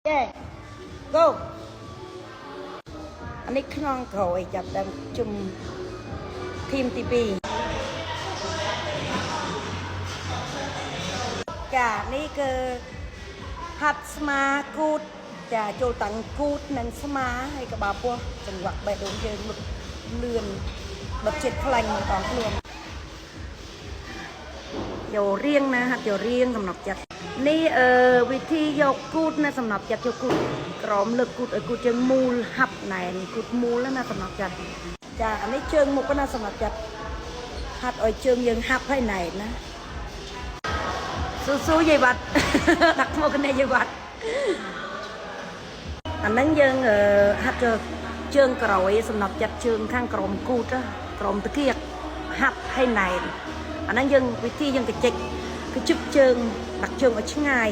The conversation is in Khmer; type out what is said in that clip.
Yeah, go. អានេះខ្នងក្រោយចាប់ដើមជុំ team ទី2ចានេះគឺហាត់ស្មាគូតចាចូលតាំងគូតនិងស្មាហើយក្បាលពោះចង្វាក់បេះដូងយើងលុតលឿនដុតជាតិខ្លាញ់មកដល់ខ្លួនយករៀងណាហាត់យករៀងសំណប់ចិត្តនេះអឺវិធីយកគូតណាសំណប់ចិត្តយកគូតក្រោមលើកគូតឲ្យគូតជើងមូលហាប់ណែនគូតមូលណាសំណប់ចិត្តចាអានេះជើងមុខណាសំណប់ចិត្តហាត់ឲ្យជើងយើងហាប់ឲ្យណែនណា ស៊ូស៊ូយាយវត្ត ដាក់មកគ្នាយាយវត្តអាហ្នឹងយើងអឺហាត់យកជើងក្រោយសំណប់ចិត្តជើងខាងក្រោមគូតណាក្រោមតាគៀកហាប់ឲ្យណែនអាហ្នឹងយើងវិធីយើងកញ្ចិចកញ្ជឹបជើងដាក់ជើងឲ្យឆ្ងាយ